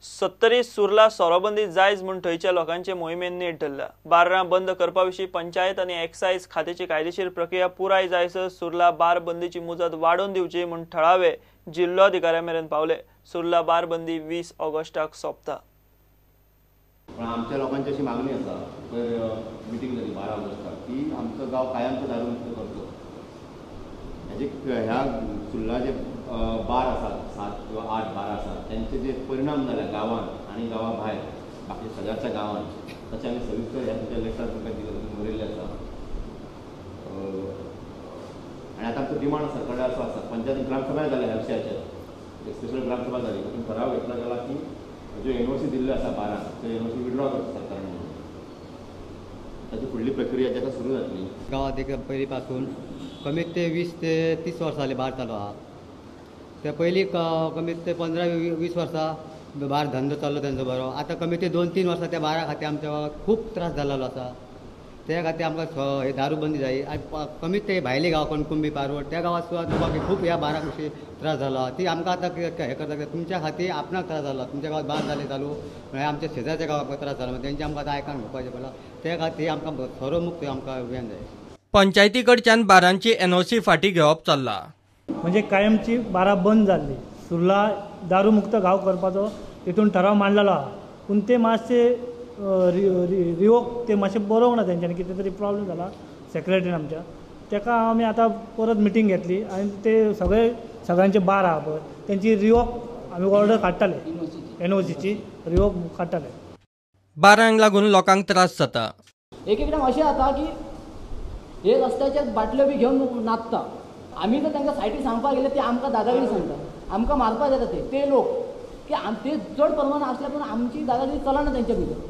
सत्तरी सुर्ला सोरोबंदी जायज म्हूण थंयच्या लोकांचे मोहिमेन नेट धरला. बार्रां बंद करपा विशीं पंचायत आनी एक्सायज खात्याची कायदेशीर प्रक्रिया पुराय जायसर सुर्ला बार बंदीची मुजत वाडोवन दिवची म्हूण थळावे जिल्लोधिकाऱ्या मेरेन पावले. सुर्ला बार बंदी 20 ऑगस्टाक सोंपता. पण आमच्या लोकांची अशी मागणी आसा, पयर मिटींग जाली 12 ऑगस्टाक की आमचो गांव कायमचो दारूमुक्त करचो. हेजे ह्या सुर्ला जे बार आसात 7 किंवा 8 बार आसात त्यांचे जे परिणाम जाल्या गांवांत आनी गांवा भायर बाकी शेजारच्या गांवांत, ताचे आमी सविस्तर ह्या तुमच्या लेटरान तुमकां दिलें बरयल्लें आसा. आनी आतां आमचो डिमांड सरकारा असो आसा, पंचायत ग्रामसभा जाल्या ह्या विशयाचेर, एक स्पेशल ग्रामसभा जाली, तातूंत ठराव घेतला गेला की ज्यो एनओसी दिल्ल्यो आसा बारांक त्यो एनओसी विड्रॉ करता सरकारान म्हणून. ताची फुडली प्रक्रिया जी आसा सुरू जातली. गांवांत एक पयलीं पासून कमीत ते 20 ते 30 वर्सां जाली बार चालू आहा. ते पयलीं कमीत ते 15-20 वर्सां बार धंदो चल्लो तेंचो बरो. आतां कमीत ते 2-3 वर्सां त्या बारा खातीर आमच्या गांवांत खूब त्रास जाल्लो आसा. त्या खातीर आमकां हे दारू बंदी जाय. आनी कमीत ते भायले गांव कणकुंबी पारवड त्या गांवांत सुद्दां लोकांक खूब ह्या बाराक विशीं त्रास जालो आहा. ती आमकां आतां हें करता तुमच्या खातीर आपणाक त्रास जालो, तुमच्या गांवांत बार जाले चालू म्हळ्यार आमच्या शेजारच्या गांवाक त्रास जालो, तेंचे आमकां आतां आयकान घेवपाचें पडलां. त्या खातीर आमकां सोरो मुक्त आमकां अभियान जाय. पंचायती कडच्यान बारांची एनओसी फाटी घेवप चल्ला. म्हणजे कायमची बारां बंद जाल्ली. सुर्ला दारूमुक्त गांव करपाचो तितून ठराव मांडलेलो आहा, पूण ते मातशे रिवोक ते मातशें बरोवंक ना तेंच्यांनी, कितें तरी प्रॉब्लम जाला सेक्रेटरीन आमच्या. तेका आमी आतां परत मिटींग घेतली आनी ते सगळे सगळ्यांचे बार आहा पळय तेंची रिवोक आमी ऑर्डर काडटाले, एनओसीची रिवोक काडटाले. बारांक लागून लोकांक त्रास जाता. एक एकदां अशें जाता की हे रस्त्याचेर बाटल्यो बी घेवन नाचता. आमी जर तांकां सायटी सांगपाक गेले ते आमकां दादागिरी सांगता, आमकां मारपाक येता ते लोक की ते चड प्रमाणान आसले पूण आमची दादागिरी चलना तेंच्या भितर.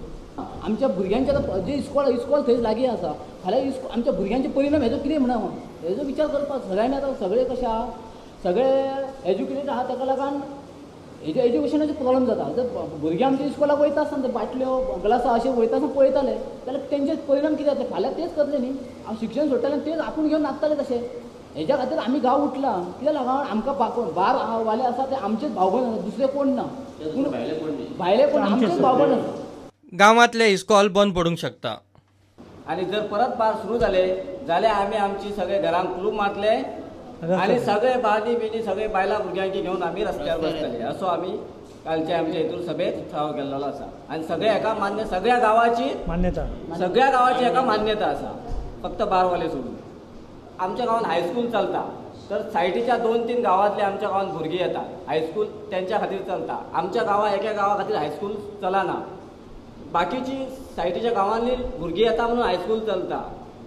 आमच्या भुरग्यांच्या आतां जे इस्कॉल थंय लागीं आसा, फाल्यां आमच्या भुरग्यांचे परिणाम हेजो कितें म्हणा हेजो विचार करपाक सगळ्यांनी. आतां सगळे कशें आहा, सगळे एज्युकेटेड आहा, ताका लागून हेजे एज्युकेशनाचे प्रॉब्लम जाता. जर भुरगीं आमच्या इस्कॉलाक वयता आसतना ते बाटल्यो ग्लासां अशें वयता आसतना पळयताले जाल्यार तेंचे परिणाम कितें जातले, फाल्यां तेच करतले न्ही. शिक्षण सोडटले आनी तेच आपूण घेवन नाचताले तशें. हेज्या खातीर आमी गांव उठला, कित्याक लागून आमकां बार वाले आसा ते आमचेच भावबंद आसा, दुसरे कोण ना, पूण भायले कोण आमचेच भावबंद आसा. गांवांतले इस्कॉल बंद पडूंक शकता. आनी जर परत बार सुरू जाले जाल्यार आमी आमची सगळे घरांक कुलूप मारतले आनी सगळे बादी बिनी सगळे बायलां भुरग्यांक घेवन आमी रस्त्यार बसतले, असो आमी कालच्या आमच्या हितून सभेत ठराव केल्लो आसा. आनी सगळे हेका मान्य, सगळ्या गांवाची मान्यता, सगळ्या गांवाची हेका मान्यता आसा, फक्त बारवाले सोडून. आमच्या गांवांत हायस्कूल चलता, तर सायटीच्या 2-3 गांवांतले आमच्या गांवांत भुरगीं येता, हायस्कूल तेंच्या खातीर चलता. आमच्या गांवां एका गांवा खातीर हायस्कूल चलना, बाकीची सायटीच्या गांवांनी भुरगीं येता म्हणून हायस्कूल चलता.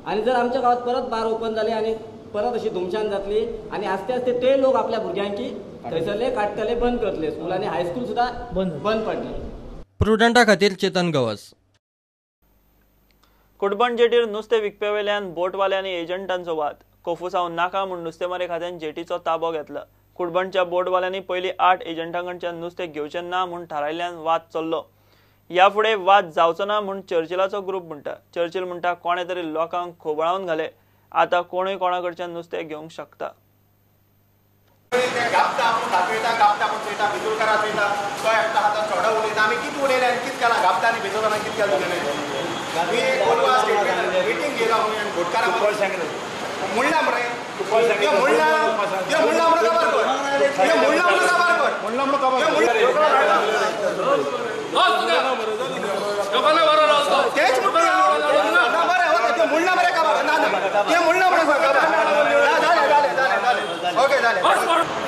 आनी जर आमच्या गांवांत परत बार ओपन जाले आनी परत अशी धुमशान जातली आनी आस्ते आस्ते ते लोक आपल्या भुरग्यांकी थंयसरले काडटले, बंद करतले स्कूल आनी हायस्कूल सुद्दां बंद पडटले. प्रुडंटा खातीर चेतन गवस. कुटबण जेटीर नुस्तें विकप्यावेल्यान बोटवाले आनी एजंटांचो वाद. कोफुसांव नाका म्हूण नुस्तेमारी खात्यान जेटीचो ताबो घेतला. कुटबणच्या बोटवाल्यांनी पयलीं 8 एजंटां कडच्यान नुस्तें घेवचें ना म्हूण थारायल्ल्यान वाद चल्लो. ह्या फुडें वाद जावचो ना म्हूण चर्चिलाचो ग्रुप म्हणटा. चर्चिल म्हणटा कोणें तरी लोकांक खोबळावन घाले, आतां कोणूय कोणा कडच्यान नुस्तें घेवंक शकता.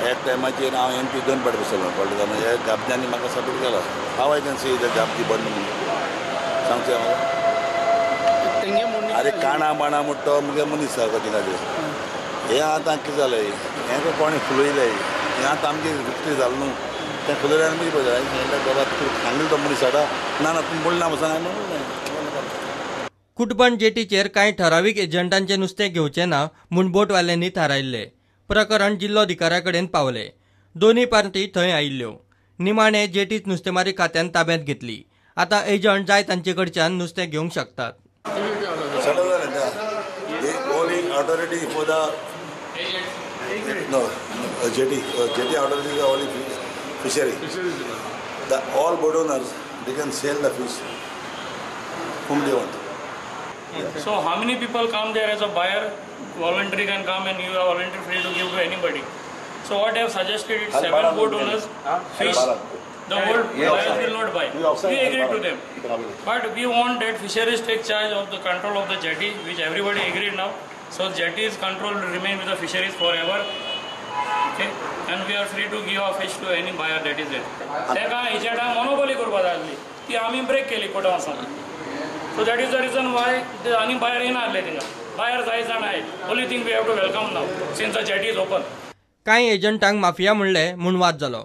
एक टायमाचेर हांव एम पी 2 फावट बसलो, कळ्ळें म्हणजे गाबद्यांनी म्हाका सपोर्ट केलो. हांव I can see the गाबदी बंद म्हणून सांगचें म्हाका. अरे काणा बाणा म्हणटा तो मुगे मनीस सारको थिंगाचेर. हें आतां कितें जालें, हें कोणें फुलयलें, हें आतां आमचें विक्री जालें न्हू, तें फुलयलें आनी मागीर पळय सांगलें बाबा तूं सांगलें तो मनीस हाडा ना ना तूं म्हणलें ना सांग म्हणलें. कुटबण जेटीचेर कांय ठरावीक एजंटांचें नुस्तें घेवचें ना म्हूण बोटवाल्यांनी थारायल्लें. प्रकरण जिल्लोधिकाऱ्या कडेन पावलें. दोनूय पार्टी थंय आयिल्ल्यो. निमाणे जेटीच नुस्तेमारी खात्यान ताब्यांत घेतली. आतां एजंट जाय तांचे कडच्यान नुस्तें घेवंक शकतात. Authority for the no jetty authority only fishery. The all boat owners, they can sell the fish whom they want. Yeah. So how many people come there as a buyer? Voluntary can come and you are voluntary free to give to anybody. So what I have suggested is 7 boat owners fish. The boat buyers will not buy. We agree to them. But we want that fisheries take charge of the control of the jetty, which everybody agreed now. So jetty's control will remain with the fisheries forever. Okay, and we are free to give our fish to any buyer that is there. तेका एजंटांक monopoly करपा जाय आसली ती आमी break केली Carta वचून. So that is the reason why आनी बायर येना आसले थिंगा. बायर जाय जाण आहाय. Only thing we have to welcome now since the jetty is open. कांय एजंटांक माफिया म्हणले म्हूण वाद जालो.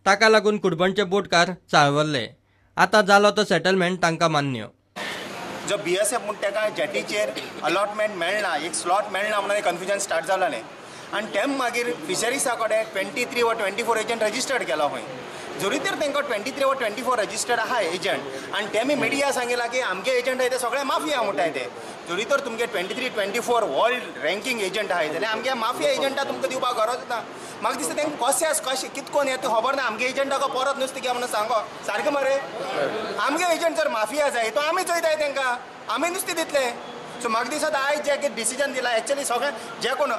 ताका लागून कुडबणचे बोटकार चाळवल्ले. आतां जालो तो सेटलमेंट तांकां मान्य. जो BSF म्हूण ताका जेटीचेर अलॉटमेंट मेळना, एक स्लॉट मेळना म्हणून कन्फ्युजन स्टार्ट जालें. आनी तेम मागीर फिशरीजा कडेन 23 वा 24 एजंट रजिस्टर्ड केला खंय. जरी तर तांकां 23 वा 24 रजिस्टर्ड आहा एजंट आनी तेमी मिडिया सांगिला की आमगे एजंट आहाय ते सगळे माफिया म्हणटाय ते. जरी तर तुमगे 23, 24 वर्ल्ड रँकींग एजंट आहाय जाल्यार आमगे माफिया एजंटा तुमकां दिवपाक गरज ना. म्हाका दिसता तांकां कशें आसा कशें कितकोन हें तें खबर ना. आमगे एजंटाक परत नुस्तें घे म्हणून सांगो सारकें मरे. आमगे एजंट जर माफिया जाय तो आमी चोयताय तांकां, आमी नुस्तें दितले. सो म्हाका दिसता आयज जे कितें डिसिजन दिला एक्चुअली सगळें जे कोण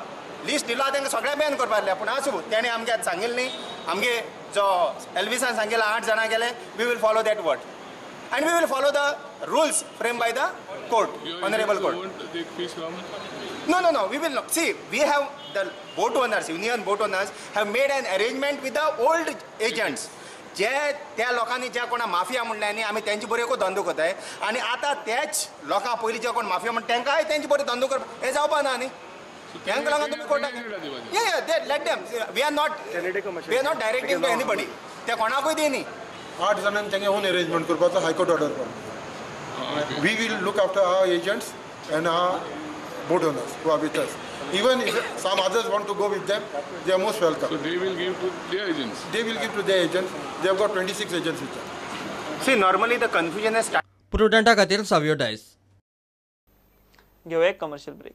लिस्ट दिला तांकां सगळें बॅन करपाक जाय. पूण आसूं तेणें आमगे आतां सांगिल्लें न्ही, आमगे जो एल्विसान सांगिल्लें 8 जाणां गेले, we will follow that word and we will follow the rules frame by the court, honourable court. No, no, no, we will not. See, we have the boat owners, union boat owners have made an arrangement with the old agents. जे त्या लोकांनी ज्या कोणा mafia म्हणलें न्ही आमी तेंचे बरोबर धंदो करताय आनी आतां तेच लोकां पयलीं जे कोण माफिया म्हणटा तांकांय तेंचे बरोबर धंदो करप हें जावपा ना न्ही. तांकां लागून तुमी कोर्टाक let them. We are not directing to anybody. ते कोणाकूय दी न्ही. 8 जाणांनी तांगे ओन अरेंजमेंट करपाचो हायकोर्ट ऑर्डर पडलो. We will look after our agents and our boat owners who are with us. Even if some others want to go with them, they are most welcome. So they will give to their agents? They will give to their agents. They have got 26 agents with them. See, normally the confusion has started. Prudenta खातीर सावियो डायस. घेऊया एक commercial break.